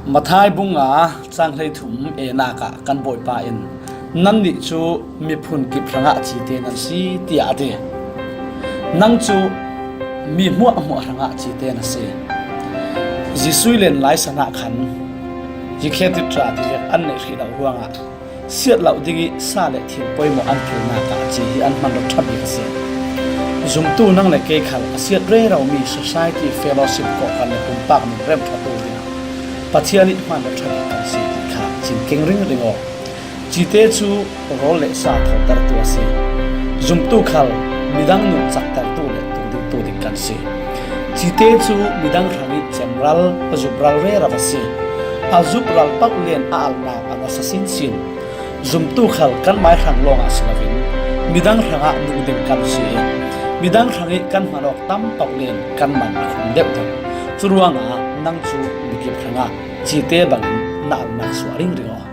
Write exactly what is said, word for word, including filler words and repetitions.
Matthai bung nga chang hleithum enak ah kan Bawipa in, "Nannih cu miphun kip hrangah cite nan si," tiah a ti. "Nang cu mi hmuahhmuah hrangah cite na si." Jesuh len Lai San ah khan, Jikhe titra tivek an neih hrih lo ruangah siat loh ding ih sa le thil poimawh an kilnak ah a ci hi an hmanraw ṭha bik a si. Zumtu nang le kei khal a siat reromi society, fellowship, kawhhran le pumpak min remṭhatu dingah Pathian ih hmanraw ṭha bik kan si ti kha cing keng ringring aw. Cite cu rawl le sa thawtertu a si. Zumtu khal midang nun caktertu le tungdingtu ding kan si. Cite cu midang hrangih cemral, a zupral rero a si. A zupral paoh len a alnak a nasa sinsin. Zumtu khal kan maihrang lawngah si loin midang hrangah nung ding kan si ih, midang hrangih kan hman awk tam paoh len kan man a khum deuhdeuh. Curuangah nang cu mikip hrangah cite bangin na alnak suah ringring aw.